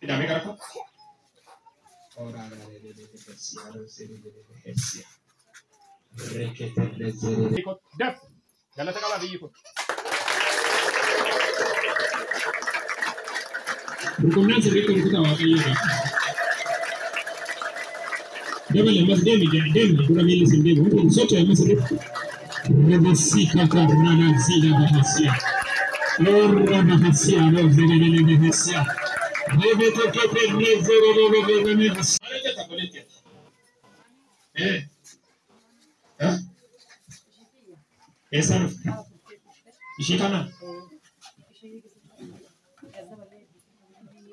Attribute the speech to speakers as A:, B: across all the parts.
A: Fidamee gara koo. Daf galata qabaa biyyi kun.
B: Rukunnaan sirriitti rukutaa Waaqayyoodha. Dabale ammas deemi deemi dura miilli sin deemu hundi socho'e ammas sirriitti. Rebessi kakarrana zila bahasia. Lorra bahasia lo zele bahasia. Rebete kete rezere rebe rebe.
A: Maal hojjeta obboleetti? Eh? Eh? Eessaa dhufte? Ishii kana?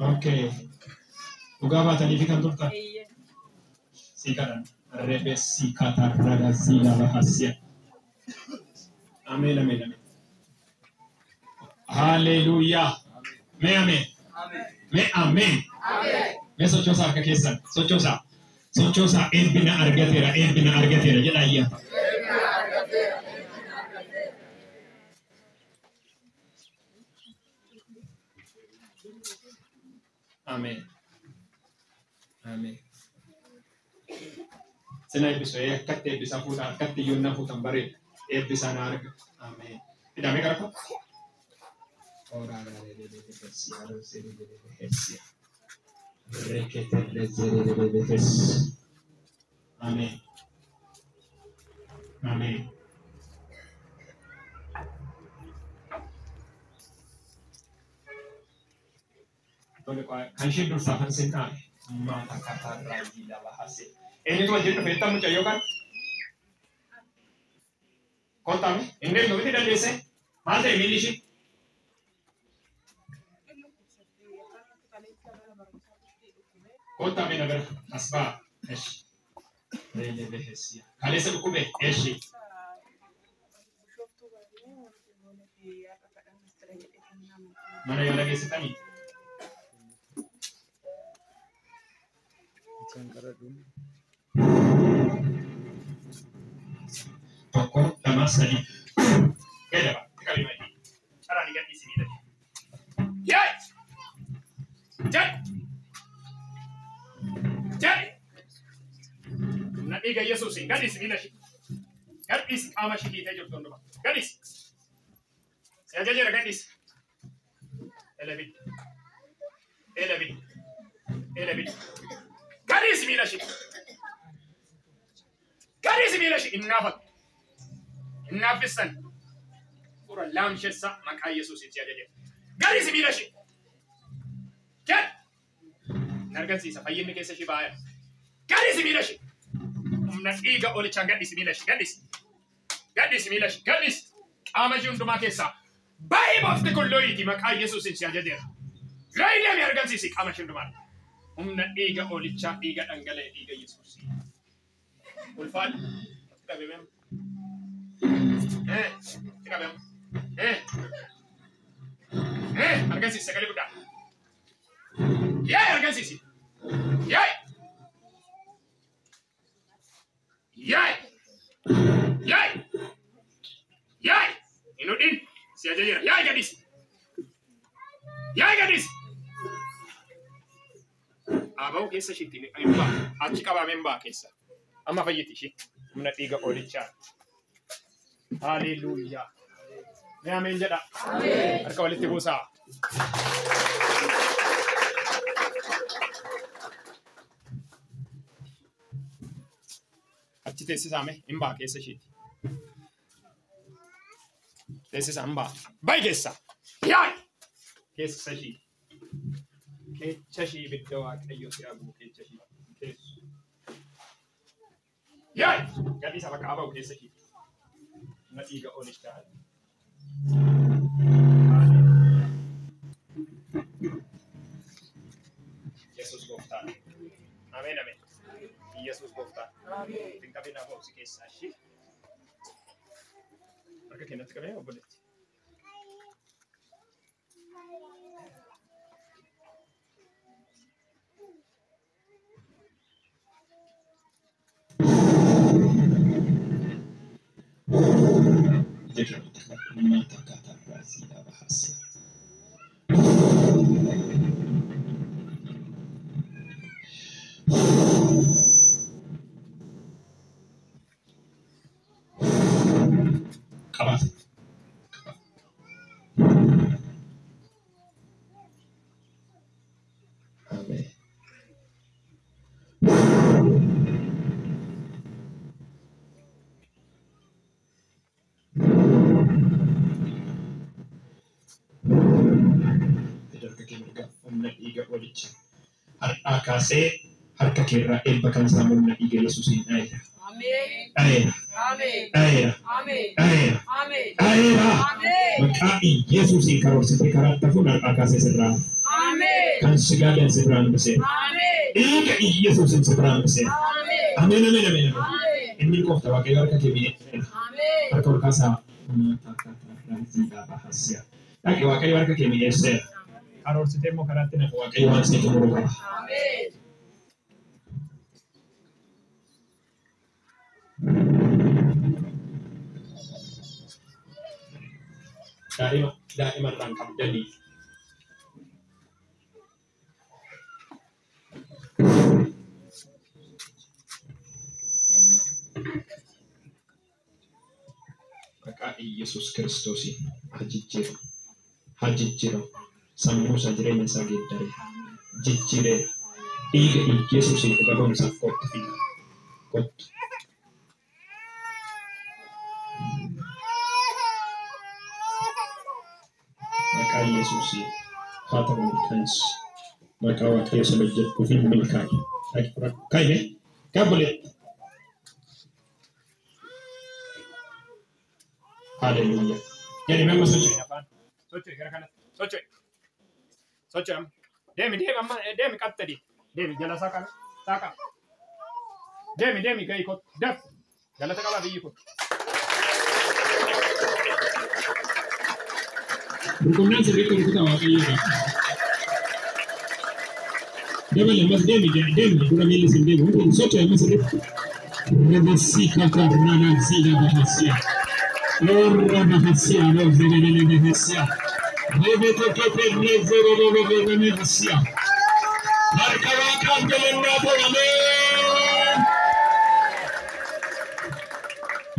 A: Okay. Dhugaa baatanii fi kan turtan? Sii kadhan. Rebessi katarrana zila bahasia. Ameen ameen ameen. Haleluuyaa. Mee ameen. Mee ameen. Mee sochoosaa harka keessan. Sochoosaa. Sochoosaa eebbina argateera eebbina argateera jedha ayyaa. Ameen. Ameen. Sina eebbisu akkatti eebbisa fuudhan akkatti iyyuu na fuutan bareeda. Eebbisa na arga. Ameen. Fidamee gara koo. Ameen. Ameen. Tole kan ishee dursaa kan sin dhaame. Maata katarraa jiila bahase. Eenyutu wajjin dhufe jettan mucayyoo kan? Kottaame. Hin deemnu miti dandeesse? Maal ta'e miilli ishee? Kottaame na bira as ba'a. Eshi. Reelee behessiya. Kaleessa dhukkube. Eshi. Mana yaala geessitanii? Tokko, lama, sadii. Gadi daba. Qabi malee. Caraan gadhiisi miila.
C: Yaay! Jai! Jai! Humna dhiiga Yesuusiin gadhiisi miila ishee. Gadhiisi qaama ishee hiitee jirtu hundumaa. Gadhiisi. Si ajajeera gadhiisi. Ela bidda. Ela bidda. Ela bidda. Gadhiisi miila ishee. Gadhiisi miila ishee. Hin naafatu. Hin naaffissan. Fura laamshessa maqaa Yesuusiin si ajajeera. Gadhiisi miila ishee. Jedh! Hin argamsiisa fayyinni keessa ishee baay'ee. Gadhiisi miila ishee. Humna dhiiga olichaan gadhiisi miila ishee. Gadhiisi. Gadhiisi miila ishee. Gadhiisi. Qaama ishee hundumaa keessaa. Baay'ee baafte kun looyiiti maqaa Yesuusiin si ajajeera. Looyi deemi argamsiisi qaama ishee hundumaa. Humna dhiiga olichaa dhiiga dhangala'e dhiiga Yesuusii. Ulfaadhu. Itti qabee Eh, itti qabee Eh. Eh, argamsiisi sagalee guddaa. Yaay argamsiisi. Yaay. Yaay. Yaay. Yaay. Hin hudhin. Si ajajeera. Yaay gadhiisi. Yaay gadhiisi. Aba'uu keessa isheetti hin ba'a. Achi qabaamee hin ba'a keessa. Amma fayyiti ishee. Humna dhiiga olichaa. Haleluuyaa. Mee ameen jedha. Harka walitti buusaa. Achi teessisaame hin ba'a keessa isheetti. Teessisa hin ba'a. Ba'i keessa. Yaay! Keessa ishee. Keessa ishee ibidda Waaqayyoo si haguugu keessa ishee. Keessu. Yaay! Gadhiisa bakka haa ba'u keessa ishee. Humna dhiiga olichaa. Yesuus gooftaadha. Ameen ameen. Yesuus gooftaadha. Hin qabin haa ba'u si keessaa ishee. Harka keenyatti qabee obboleetti.
A: Mata katarraa zila bahasia. Ameen. Harka kee mirgaa humna dhiiga walicha. Har'aa kaasee harka keerraa eebba kan isaa humna dhiiga Yesuusiin dhaa'eera. Dhaa'eera. Dhaa'eera. Dhaa'eera. Dhaa'eera. Maqaa Yesuusiin karoorsitee karaa tafuun har'aa kaasee sirraa. Kan si gaadhan si biraan biseera. Dhiiga Yesuusiin si biraan biseera. Ameen ameen ameen ameen. Inni qofta Waaqayyo harka kee miidhagseera. Harka ol kaasaa. Dhaqi Waaqayyo harka kee miidhagseera. Karoorsitee immoo karaatti nafu Waaqayyo waan sii xumuru qaba. Daa'ima daa'ima irraan qabdanii. Maqaa Iyyasuus Kiristoosiin haa jijjiiramu. Haa jijjiiramu. Sammuu isaa jireenya isaa geeddareera. Jijjiireera. Dhiiga Iyyasuusiin dhuga ba'umsaaf kottu fida. Kottu. Maqaa Iyyasuusiin haa ta'u milkaa'insi. Maqaa Waaqayyo sana hojjedhuuf hin milkaa'e. Kaa'ime. Gaabbolee. Haleluuyaa. Jedhi amma socho'i afaan.
C: Socho'i gara kanatti. Socho'i. Socho'i amma. Deemi deemi amma deemi qaxxadhi. Deemi jala isaa qabi. Isaa qabi. Deemi deemi gahi kottu. Daf. Galata qabaa biyyi kottu.
B: Rukunnaan sirriitti rukuta Waaqayyoodha. Dabale ammas deemi deemi dura miilli sin deemu socho'i ammas sirriitti. Rebessi kaka rana zina bahasia. Orra bahasia no zene bahasia. Rebete kete rezere rebe bahasia. Harka Waaqaaf galannaa ta'u ameen.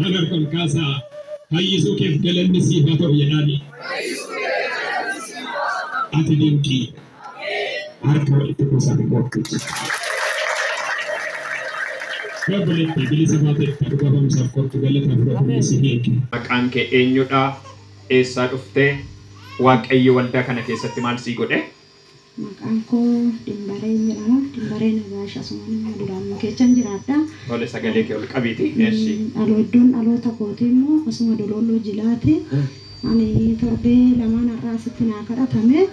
B: Harka ol kaasaa fayyisuu keef galanni siif haa ta'u jedhaani. Ati dinqii harka walitti kuusaa gooftichi. Obboleettii bilisa baateetta dhuga ba'umsaaf kottu galata fudhatu si hiiki.
A: Maqaan kee eenyudha? Eessaa dhuftee? Waaqayyo waldaa kana keessatti maal sii godhe?
D: Maqaan koo Dimbaree jedhama. Dimbaree Nagaash asumaan immoo duraan keechan jiraadha.
A: Tole sagalee kee ol qabiiti. Eessi.
D: Iddoon dhaloota kootii immoo asuma Dololloo Jilaati. Ani torbee lamaan har'aa asitti naa kadhatame.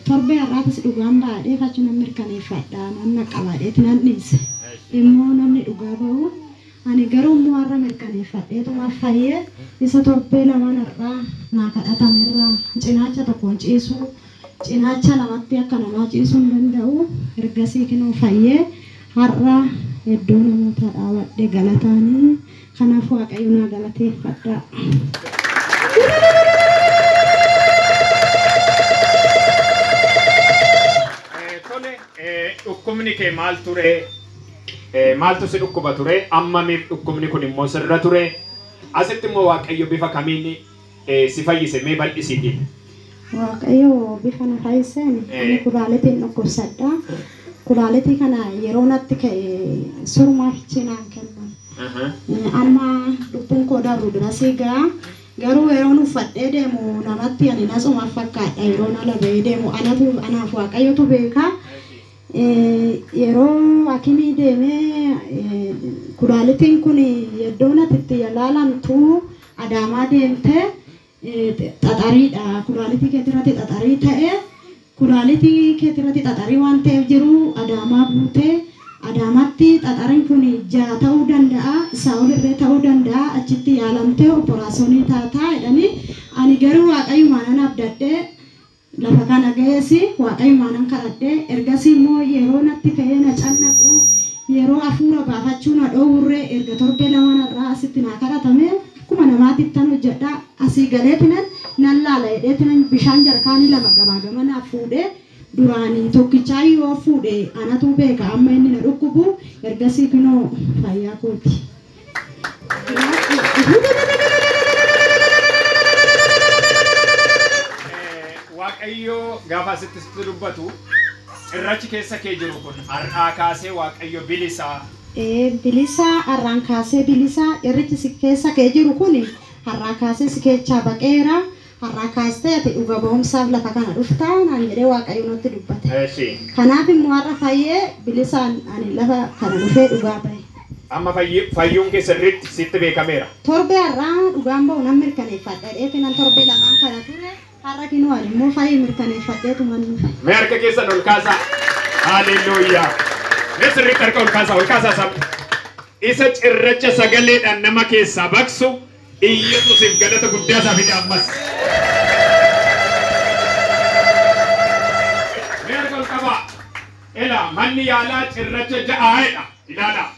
D: Torbee har'aatis dhugaan baadhee fachu nan mirkaneeffadha. Nan naqqabaadheeti nan dhiise. Immoo namni dhugaa ba'u ani garuu immoo har'a mirkaneeffadheetuma fayyee isa torbee lamaan har'aa naa kadhatame irraa cinaacha tokkoon ciisuu cinaacha lamatti akka namaa ciisuu hin danda'u. Ergasii kinoo fayyee har'a iddoo namoota dhaabadhe galataanii kanaaf Waaqayyo naa galateeffadha.
A: Tole dhukkubni kee maal ture? Maaltu si dhukkuba ture? Ammamiif dhukkubni kun immoo sirra ture? Asitti immoo Waaqayyo bifa kamiin si fayyise mee bal'isiiti?
D: Waaqayyo bifa na fayyiseen ani kulaalitiin dhukkubsadha. Kulaalitii kana yeroo natti ka'e surmaaf cinaan kennan. Amma lubbuun koo darbu birasii ga'a. Garuu yeroon uffadhee deemu namatti ani nasumaaf fakkaadha. Yeroon ala ba'ee deemu anatu anaaf Waaqayyotu beeka. Yeroo hakimii deemee kulaalitiin kun iddoo natti itti ilaalamtu Adaamaa deemtee xaxariidha. Kulaalitii keetirratti xaxarii ta'e kulaalitii keetirratti xaxarii waan ta'eef jiru Adaamaa buutee Adaamaatti xaxariin kun ja'a ta'uu danda'a, isaa olirree ta'uu danda'a, achitti yaalamtee operaasyoonii taataa jedhanii ani garuu Waaqayyumaan nan abdadhee lafa kana ga'eesi Waaqayyumaan nan kadhadhee ergasii immoo yeroo natti ka'ee na cannaqu yeroo hafuura baafachuu na dhoowwurree erga torbee lamaan irraa asitti naa kadhatame akkuma namaatti tan hojjedha asii galeetinan nan laala jedheetinan bishaan jarkaanii lama gamaa gamanaa fuudhee duraanii tokkichaa yoo fuudhe anatu beeka amma inni na dhukkubu ergasii kunoo fayyaa kooti.
A: Waaqayyo gaafa asitti sitti dubbatu
C: Cirrachi keessa kee jiru kun har'aa kaasee Waaqayyo bilisaa.
D: Bilisaa har'aan kaasee bilisaa cirrichi si keessa kee jiru kun har'aa kaasee si keechaa baqeera. Har'aa kaastee ati dhuga ba'umsaaf lafa kana dhuftaa naan jedhee Waaqayyo natti dubbate. Kanaaf immoo har'a fayyee bilisaan ani lafa kana dhufee dhugaa ba'e.
C: Amma fayyuun kee sirriitti sitti beekameera.
D: Torbee har'aa dhugaan ba'u nan mirkaneeffadha. Dheefi nan torbee lamaan kana ture. Har'a kinuu ani immoo fayyee mirkaneeffadheetu man dhufe.
C: Mee harka keessan ol kaasaa. Haaleluyyaa. Mee sirriitti harka ol kaasaa ol kaasaa sabni. Isa cirracha sagaleedhaan nama keessaa baqsu Iyyasuusiif galata guddaa isaa fida ammas. Mee harka ol qabaa. Ela manni yaalaa cirracha ja'aadha. Ilaalaa.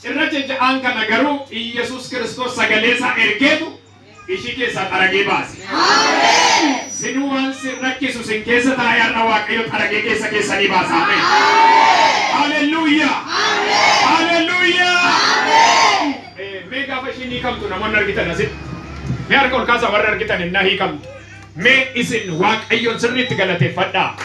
C: Cirracha ja'aan kana garuu Iyyasuus Kiristoos sagalee isaa ergeetu ishii keessaa xaragee baase. Sinuu waan sin rakkisu sin keessa taa'ee har'a Waaqayyo xaragee keessa keessanii baasa. Ameen. Haaleluyyaa. Haaleluyyaa. Mee gaafa ishiin hiikamtu namoonni argitan asitti. Mee harka ol kaasaa warra argitan innaa hiikamtu. Mee isin Waaqayyoon sirriitti galateeffadhaa.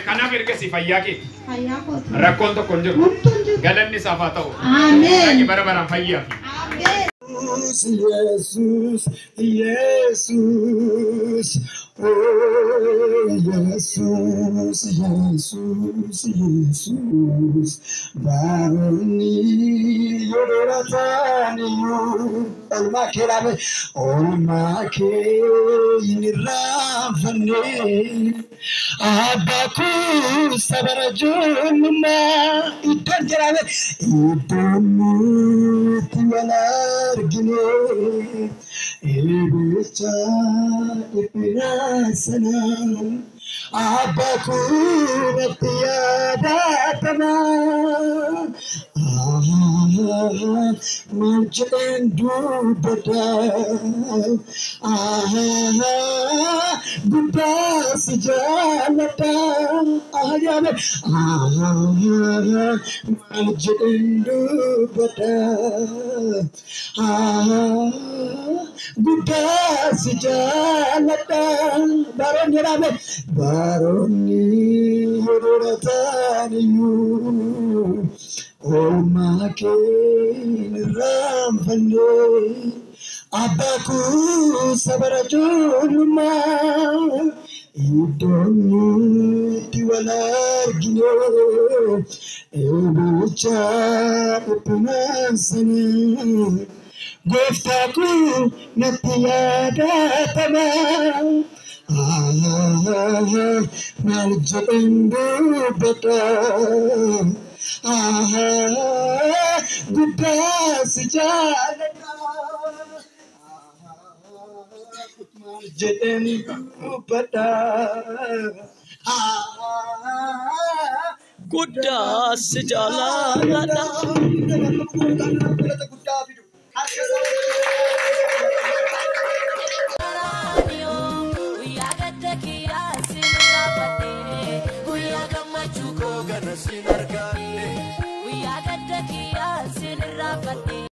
C: Kanaaf ergasii fayyaa keeti.
D: Fayyaa kooti.
C: Rakkoon tokko hin jiru.
D: Homtuu hin jiru.
C: Galanni isaaf haa ta'u.
D: Ameen.
C: Bara baraan fayyaa fi.
D: Ameen.
E: Jesus, Jesus, oh Jesus, Jesus, Jesus, Baroni yorataniyu, olma kerabe, olma ke inirafane, abaku sabarajunma, idon kerabe, idonu tiwalargine, ebecha ipirasana, abaku ratiyaadatama, malchendu bada, gudas jalata, malchendu bada, gudas jalata, baroni rabe, baroni yorataniyu, olma ke ramfane, abaku sabarajunma, idonu tiwalargine, ebucha ipunasani, goftaku natiyaadatama, maljendu bata, gudas jalata, maljendu bata,
F: gudas jalata.